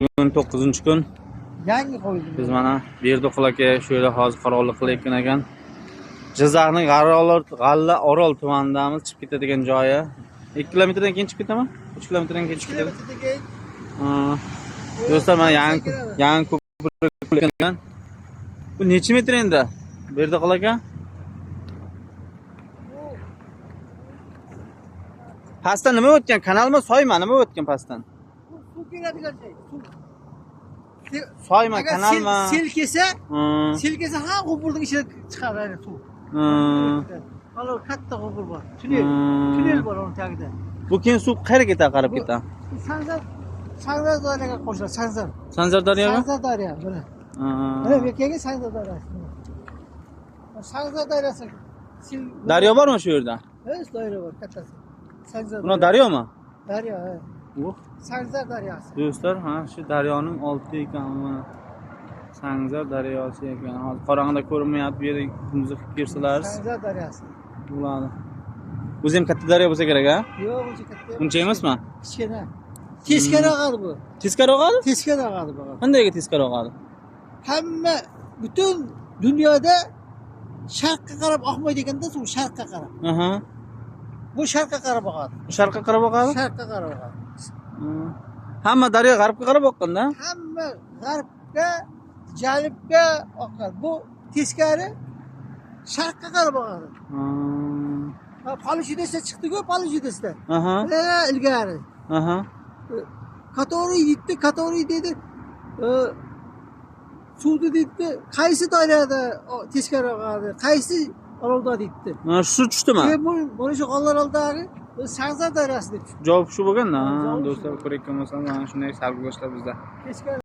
Bugun 9-kun. Yangi qo'yildi. Biz mana Berdiqul aka shu yerda hozir qorovullik qilayotgan ekan. Jizzaxning G'alla Orol tumanidamiz, chiqib ketadigan joyi. 2 kilometrdan keyin chiqib ketaman? 3 kilometrdan keyin chiqib ketadi. Kilometrdan keyin. Ha. Do'stlar, mana yangi ko'prik qurilgan. Bu necha metr endi? Berdiqul aka? Pastdan nima o'tgan? Kanalmi, soymi? Nima o'tgan pastdan? Bu suv keladigan joy. Suv. Soymi, Agar kanalmi? Sel kelsa, Ha. sel kelsa ha quvurning ichidan chiqadi ayni suv. Ha. Mana katta quvur bor. Tunel. Hmm. Tunel bor uni tagida. Bu keyin suv qayerga ketadi, qarab ketadi? Sanzar daryoga qo'shiladi, Sanzar. Sanzar daryoga? Sanzar daryo mana. Ha. Mana bu yerga Sanzar daryosi. Sanzar daryosi. Daryo bormi shu yerda? Evet, daryo bor kattasi. Sanzar. Buni daryomi? Daryo, ha. Uh, Sanzar daryosi. Do'stlar, ha, shu daryoning olti ekan mana. Sangzar daryosi ekan. Hozir qorong'ida ko'rinmayapti, bu yerga kunduzi qilib kelsalar Sanzar daryosi. bo'ladi. O'zi ham katta daryo bo'lsa kerak, ha? Yo'q, uncha katta emas. Uncha emasmi? Kichkina. Teskari og'adi bu. Teskari og'adi? Teskari og'adi bu. Qandayga teskari og'adi? Hamma butun dunyoda sharqqa qarab oqmaydi ekanda suv, sharqqa qarab. Aha. Bu sharqqa qarab oqadi. Sharqqa qarab oqadi? Sharqqa qarab oqadi. Hamma daryo g'arbga qarab oqqan-da? Hamma g'arbga, janubga oqadi. Bu teskari sharqqa qarab oqadi. Ha. Ha, Palushidesda chiqdi-ku, Palushidesda. Aha. Ha, ilgari. Aha. Katori deydi, Katori dedi. Suvni deydi, qaysi daryoda teskari oqadi, qaysi orolda deydi. Mana shu tushdimi? Keyin bu mana shu G'ollaroldagi Sanzar daryosi deb tushdi. Javob shu bo'lgan-da. Javob shu. Do'stlar, ko'rayotgan bo'lsangiz, mana shunday sarguzashtlar bizda. Teskari.